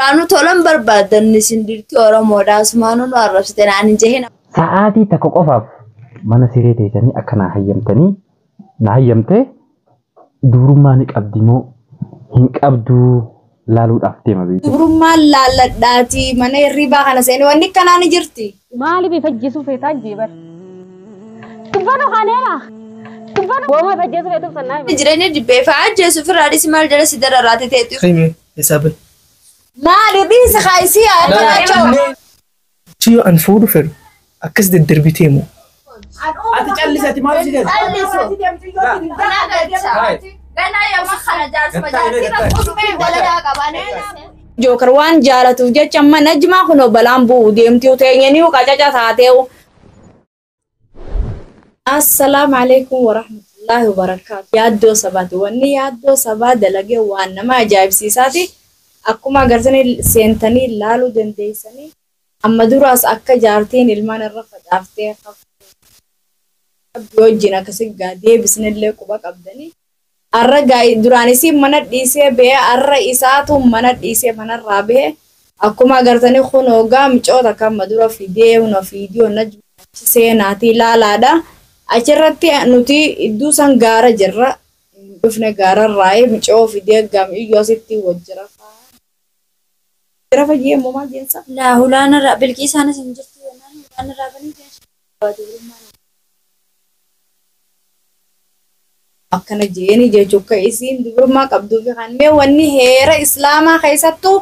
Duraanuu tolan barbaaddan isin dirti Oromoodha. Asumaanuu nu arrabsite naan hin jehin. Sa'aatii tokko qofaaf mana siree teessanii akka naa hayyamtanii na hayyamtee dubrummaa ni qabdi moo hin qabduu laaluudhaaf deema beektu. Dubrummaan laalladhaati mana hirribaa kana seeni wanni akkanaa ni jirti. Maaliif ifajjeesuu feetaa jeebar? Dubbatu kaneera. Dubbatu wooma ifajjeesuu feetuuf sannaa hima. Jireenya jibbee fa'aa ajjeesu ofirraa dhisi maal jala si dararaati teetu. Kaime eessa bahe? Maali dhiisi kaayisii akka Chi yoo an fuudhu fedhu akkas daddarbitee moo? Ati callisi ati maal si jedhu? Jookar waan jaalatuuf jecha amma Najmaa kunoo balaan bu'u deemtuu teenyanii qacaca taateewu. Assalaamu alaikum warahmatullaahi wabarakaatu. Yaaddoo sabaati. Wanni yaaddoo sabaa dalagee waan nama ajaa'ibsiisaati. Akkuma agartanii seentanii ilaaluu dandeessanii. Amma duraas akka jaartiin ilmaan irra facaaftee rabbi wajjin akkasii gaa deebisnillee quba qabdanii. Arra gaa duraanis mana dhiisee ba'ee arra isaatu mana dhiisee manarraa ba'ee akkuma agartanii kunoo gaa micoota akka amma dura fidee hunoo fiidiyoo achi seenaatii ilaalaadha. Achirratti nuti iddoo san gaara jirra. Dhufne gaararraa micoo fidee gam iyyuu asitti wajjira. Jira fayyee immoo maal jeensa? Laa hulaan irraa bilqii isaanis hin jirtu jennaan hulaan irraa banii Akkana jeeni jechuun akka isiin dubrummaa qabduu fi kan mee wanni heera islaamaa keessattuu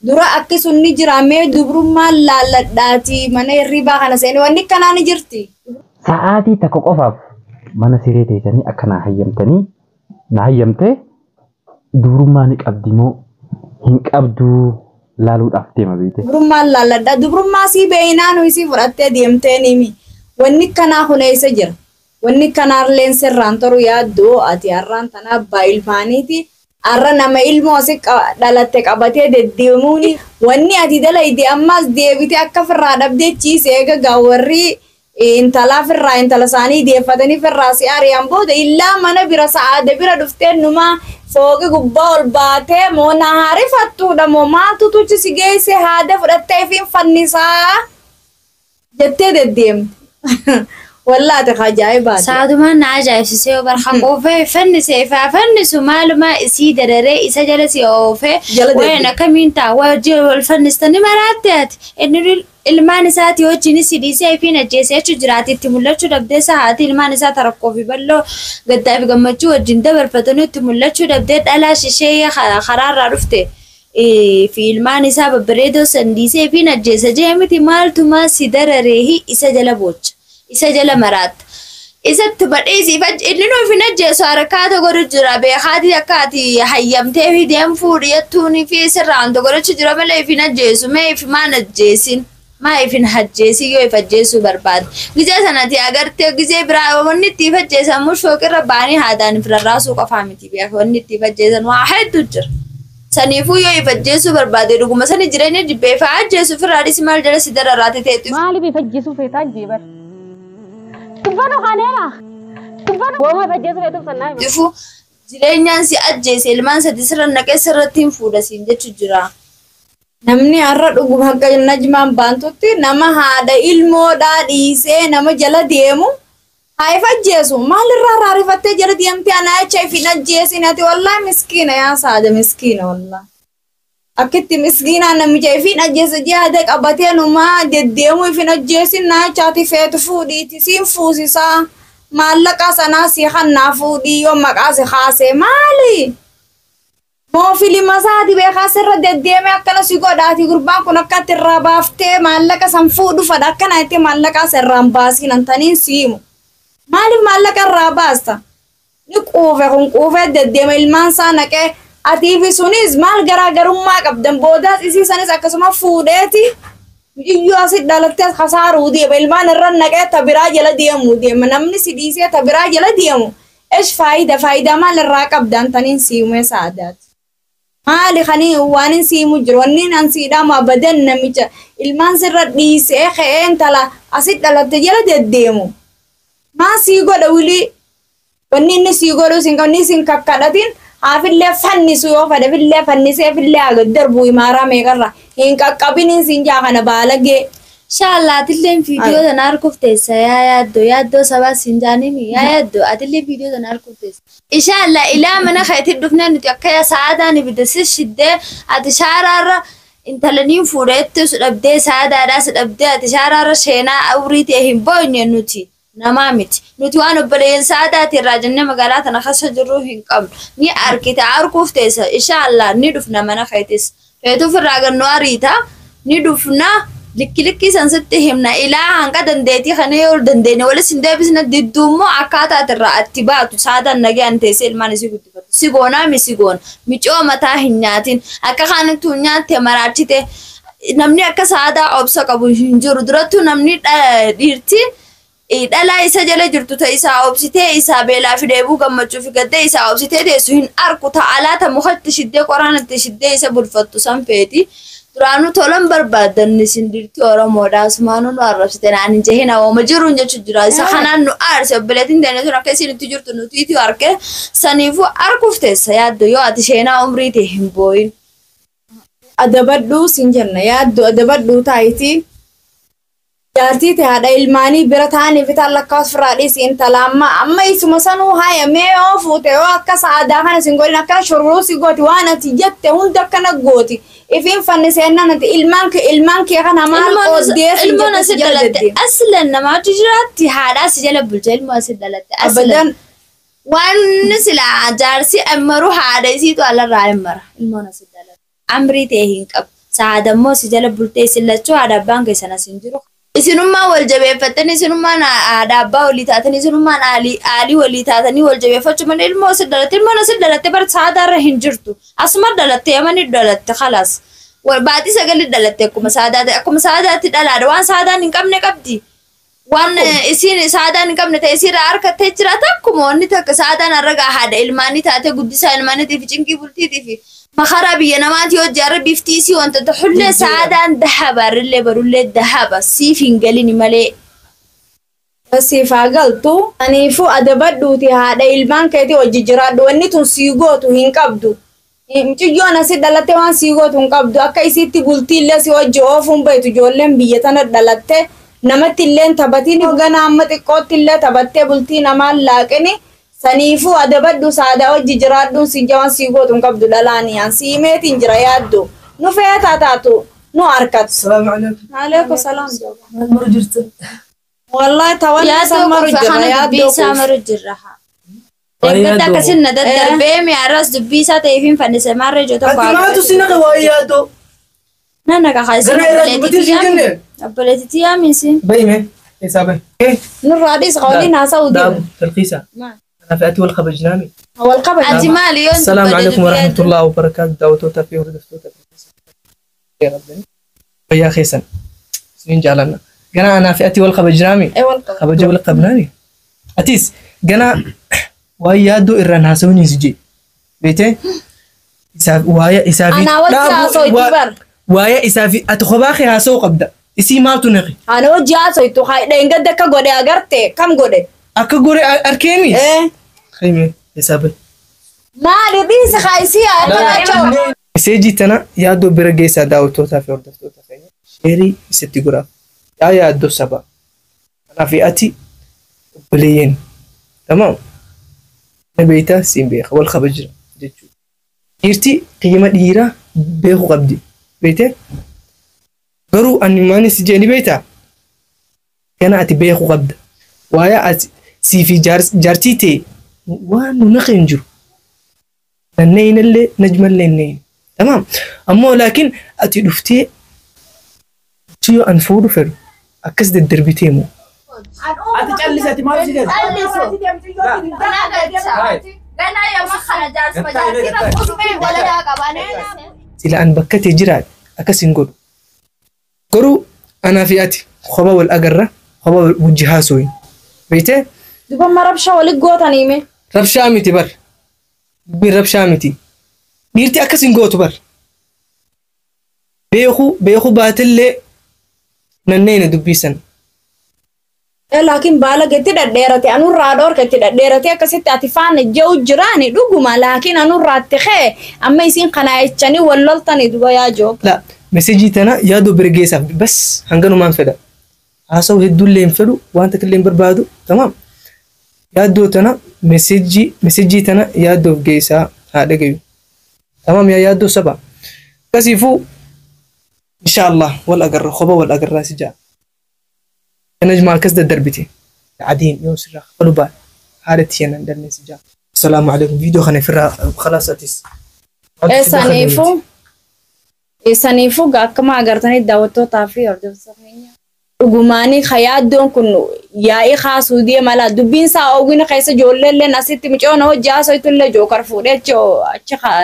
dura akki sun ni jira mee dubrummaan laalladhaati mana hirribaa kana seeni wanni akkanaa ni jirti. Sa'aatii tokko qofaaf mana siree teessanii akka naa hayyamtanii na hayyamtee dubrummaa ni qabdi moo hin qabduu laaluudhaaf deema beekte. Dubrummaan laalladhaa dubrummaa sii beeynaa nu isii fudhattee deemtee nimi wanni akkanaa kun eessa jira? Wanni kanaalleen sirraan toru yaaddoo ati har'aan tana abbaa ilmaaniiti. Har'a nama ilmoo asi dhalatte qabatee deddeemuuni. Wanni ati dalayde ammas deebite akka firraa dhabdee chiise eega gaa warri intalaa firraa intala isaanii deeffatanii firraa si ari'an booda illaa mana bira sa'aada bira dhuftee numa fooqi gubbaa ol baatee moo na haarifattuudha moo maaltu tuchi si geesse haada fudhattee fi fannisaa jettee deddeemte. Wallahi ajaa'ibaati. Saadumaan na ajaa'ibsiisee yoo barha qoofee fannisee ifaa fannisu maalumaa isii dararee isa jala si oofee Jala wayan deemte. Akkamiin ta'a wajjin wal fannistanii maraatte ati inni ilmaan isaatii wajjin si dhiisee ifiin ajjeesee jechuun jiraati itti mul'achuu dhabdee haati ilmaan isaa tarakkoo fi bal'oo gaddaa fi gammachuu wajjin dabarfatanii itti mul'achuu dhabdee dhalaa shishee karaarraa dhufte. Fi ilmaan isaa babbareedoo san dhiisee ifiin ajjeesa jee miti maaltumaa si dararee isa jala boocha isa jala maraatta. Isatti badheesi inni nuuf hin ajjeesu harkaata godhu jira beekaatii akka ati hayyamtee fi deem fuudhi jettuunii fi sirraan godhachu jira malee if hin ajjeesu mee if maan ajjeesin maa if hin ajjeesin yoo if ajjeesuu barbaade gizee sanatti agartee gizee biraa wanni itti if ajjeesan mushooqirra ba'anii haadaan if rarraasuu qofaa miti beeka wanni itti if ajjeesan waa hedduu jira. Saniifuu yoo if ajjeesuu barbaade dhuguma sani jireenya jibbee fa'aa ajjeesu ofirraa dhisi maal jala si dararaati teetu. Maaliif ifajjeesuu feetaa jeebar? Dubbatu kaneera. Dubbatu wooma ifajjeesuu feetuuf sannaa hima. Ifu jireenyaan si ajjeese ilmaan sadi sirra naqee sirratti hin fuudha siin jechu jira. Namni har'a dhuguma akka Najmaan baantutti nama haadha ilmoodhaa dhiisee nama jala deemu haa if ajjeesu maalirraa raarifattee jala deemtee anaa jecha if hin ajjeesin ati wallaahi miskiina yaa saada miskiina wallaahi. Akkitti miskiinaa namicha if hin ajjeese jihaada qabatee numaa deddeemu if hin ajjeesin naa jechaati feetu fuudhiiti siin fuusisaa maallaqa sanaa si hannaa fuudhii yoo maqaa si kaasee maali? Moo filima isaati beekaa sirra deddeemee akkana si godhaati gurbaan kun akkatti irraa baaftee maallaqa san fuudhu fadha akkana jettee maallaqa sirraan baasiin antaniin siimu. Maaliif maallaqa irraa baasta? Ni quufe kun quufee deddeema ilmaan isaa naqee atii fi sunis maal garaagarummaa qabdan boodaas isii sanis akkasuma fuudheeti iyyuu asi dhalattee kasaaruu deema ilmaan irra naqee ta biraa jala deemuu deema namni si dhiisee ta biraa jala deemu esh faayida faayidaa maal irraa qabdan taniin siimee saadaati. Maali kani waan hin siimu jiru wanni an siidhaamu abadan namicha ilmaan sirra dhiisee ka'ee intala asi dhalatte jala deddeemu. Maa sii godha wilii wanni inni sii godhu sin qabni sin kakkadhatin Haafillee fannisu yoo fedhe fillee fannisee fillee haa darbu imaaraa meeqarra. Hin qaqqabiniin siin jaa kana baalagee. Inshallah atilleen viidiyoo tana arguuf teessa yaa yaaddoo yaaddoo sabaa siin jaanimi yaa yaaddoo atillee viidiyoo tana arguuf teessa. Inshallah ilaa mana keetti dhufnee nuti akka sa'aadaan ibidda si shiddee ati shaaraarra intalaniin fuudheetti si dhabdee sa'aadaadhaa si dhabdee ati shaaraarra seenaa awurii ta'e hin boonye nuti namaa miti. Nuti waan obboleeyyan sa'aadaati irraa jennee magaalaa tana keessa jirru hin qabnu. Ni argite arguuf teessa inshallah ni dhufna mana keetis. Feetuuf irraa gannoo ariita ni dhufna. Likki likkii san sitti himna ilaa hanga dandeettii kana yoo dandeenye walis hin deebisne didduu immoo akkaataa irraa atti baatu saadaan nagaan teessee ilmaan isii guddifatu. Si goonaa mi si goona micoo mataa hin nyaatin akka kaanittuu nyaatte maraachite namni akka saadaa obsa qabu hin jiru durattuu namni dhiirti dhalaa isa jala jirtu ta'e isaa obsitee isaa beelaa fi dheebuu gammachuu fi gaddee isaa obsitee teessu hin arku ta'a laata mukatti shiddee qoraanatti shiddee isa bulfattu san feeti. Duraanuu tolan barbaadan isin dirti Oromoodha. Asumaanuu nu arrabsite naan hin jehin hawaama jiruun jechuun jira. Isa kanaan nu aarse obboleettiin teenya sun akka isin itti jirtu nuti itti arge saniifuu arguuf teessa yaaddu yoo ati sheenaa umrii ta'e hin boo'in. Adabadhuu siin jenna yaaddu adabadhuu taayitii. Jaartii ta'e haadha ilmaanii bira taa'anii fi taan lakkaa'us firraa dhiisi intala amma amma isuma sanuu haaya mee yoo fuute yoo akka sa'aadaa kana siin godhin akkana shururuu si gooti waan ati jette hunda akkana gooti. Ifiin fanniseennan ati ilmaan kee kana maal qooddee siin Ilmoon jette asi si jala dhalatte deddeema. aslan namaatu jiraatti haadha si jala bulcha ilmoo asi dhalatte aslan. Abadan Waan silaa jaarsi ammaru haadha isiitu alarraa ammara ilmoon asi dhalatte. Amrii ta'e hin qabu. Saadammoo si jala bultee isin lachuu haadha abbaan keessan as hin jiru. Isinummaan wal jabeeffattanii isinummaan haadha abbaa walii taatanii isinummaan aalii walii taatanii wal jabeeffachuu malee ilmoo asi dhalatte ilmoon asi dhalatte bar saadaarra hin jirtu. Asuma dhalatte yamani dhalatte khalaas. Baatii sagalii dhalatte akkuma saadaatti akkuma saadaatti dhalaadha waan saadaan hin qabne qabdi. Waan isiin saadaan hin qabne ta'e isiirraa harkattee jiraata akkuma wanni takka saadaan har'a haadha ilmaanii taate guddisaa ilmaaniitiif cinqii bultiitiif makaraa biyya namaati yoo jaarra bifti isii wanta hullee saadaan dahaba rillee barullee dahaba siif hin galini malee. Siif haa galtu. Aniifuu adabadhuuti haadha ilmaan keetii hojii jiraadhu wanni tun sii gootu hin qabdu. Mucayyoon asii dhalatte waan sii gootu hin qabdu akka isiitti bultii illee si hojii oofuun beektu ijoolleen biyya tana dhalatte namatti illee taphatiin hoogganaa amma xiqqootti illee taphattee bultii namaan laaqini saniifuu adabadhu saadaa hojii jiraadhuun si waan sii gootu hin qabdu dhalaanii an sii meetiin jira yaaddu nu feetaa taatu nu harkatu. Salaamu alaikum. Aleekum salaam. Maal maru jirtu? Wallahi tawanni san maru Yaaddoo jira kana dubbii yaaddoo isaa kuuf. maru jirra. Waa'ee Eeggatti yaaddoo. akkasin na daddarbee mi'aaras dubbii isaa ta'eef hin fannise maarree ijoo tokko Ati maaltu si naqa waa'ee yaaddoo? Na naqa kaasee Gara irraa dubbatii si jenne? obboleettiitti yaamisi. Bahi mee? Eessaa bahi? Nurraa dhiis qawliin haasa'uu Daabu deemu. talqiisa. Kanaaf ati wal kabajnaami. Wal qaban. Ati maali yoo السلام عليكم ورحمة الله وبركاته دعوتوتا في هردفتوتا يا خيسن سنين جعلنا قنا أنا في أتي والقب جرامي Ee wal qaban. خبج والقبناني أتيس قنا ويا دو إيران هاسوني سجي بيته إساف ويا إسافي Anaa wajji haasoo itti bar. ويا إسافي أتخباخي هاسو قبدا إسي مالتو نقي Ana wajji haasoo itti dheengadda akka godhe agarte kam godhe? أكا غوري أركيمي Ee خيمي إسافي maali dhiisi kaayisii akka Meseejii tana yaaddoo bira geessaa daawwattootaa fi hordoftoota keenya sheerii isitti guraaf. Yaa yaaddoo saba. Kanaaf ati obboleeyyan. Tamaam. Na beektaa siin beeka wal kabajira jechuudha. Dhiirti qiima dhiiraa beekuu qabdi. Beektee? Garuu ani maanis jee ni beektaa? Kana ati beekuu qabda. Waa'ee ati sii fi jaartii ta'e waan nu naqe hin jiru. ننين اللي نجم اللي نين تمام أما لكن أتي دفتي تيو أنفور فر أكسد الدربتيمو Ati callisati maal si jedhe? سلا أن بكتي جراد أكسن قول قرو أنا في أتي خبا والأجرة خبا وجهاسوين بيته Duba ma rabsha wali gootanii mee? ربشة متي بر بين ربشة متي dhiirti akkas hin gootu bar beeku beeku baatellee nanneen dubbii sana Laakiin baala gatti dhadheerate anurraa dhoorka itti dhadheerate akkasitti ati faana ji'u jiraani dhuguma laakiin anurraatti kee amma isin kanaa jechanii wal loltanii duba yaa jook. La meseejii tana yaadoo bira geessaaf bas hanganumaan fedha. Haasa'u hedduullee hin fedhu waan takka illee hin barbaadu tamaam. Yaaddoo tana meseejii tana yaaddoof geessaa haa dhagayu. Tamaam yaa yaaddoo saba. Akkasiifuu inshaallah wal agarra kopha wal agarraa si ja'a. Najma akkas daddarbite. Adiin yoo sirraa kafalu baadhe haala tiyyan hin danne si ja'a. Assalaamu alaikum viidiyoo kana ofirraa khalaas atis. Saniifuu akkuma agartanii daawwattootaa fi hordoftoota keenya. Dhugumaanii yaaddoon kun yaa'ii kaasuu deema laa dubbiin isaa oogina keessa ijoolleelleen asitti micoona hojii haasoytullee jookar fuudhee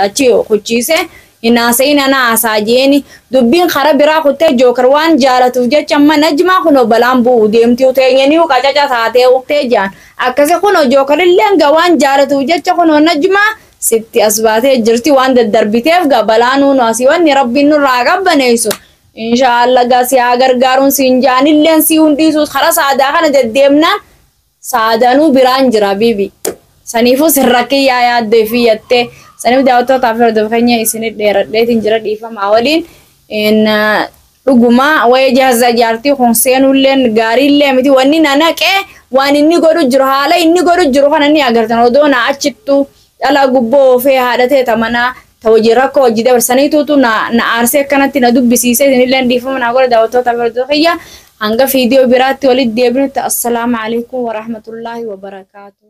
achi kuchiise hin haasayin ana haasaa jeeni dubbiin kara biraa kuttee jookar waan jaalatuuf jecha amma najmaa kunoo balaan bu'uu deemtii teenyanii qacaca taatee tee jaan akkasi kunoo jookarillee nga waan jaalatuuf jecha kunoo najmaa sitti as baatee jirti waan daddarbiteef gaa balaa nuunu asii wanni rabbiin nurraa qabbaneessu. Inshaallah gaa si haa gargaaruun siin jaanilleen si hundiisuus karaa saadaa kana deddeemnaan saadanuu biraan jira bibi. Saniifuu sirrakkiyyaa yaaddee fi yattee saniif daawwattootaa fi hordoftoota keenya isinit dheeradheetiin jira dhiifamaa waliin. Dhugumaa wayii jaarsa jaartii kun seenulleen gaariillee miti wanni na naqee waan inni godhu jiru haala inni godhu jiru kana ni agartan odoo na achittu dhala gubboo oofee haadha ta'e tamanaa ta hojii rakkoo hojii dabarsaniituutu na aarsee akkanatti na dubbisiisee isinillee dhiifama naa godha daawwattoota fi hordoftoota kiyya hanga viidiyoo biraatti walitti deebinutti assalaamu alaikum warahmatullaahi wabarakaatu.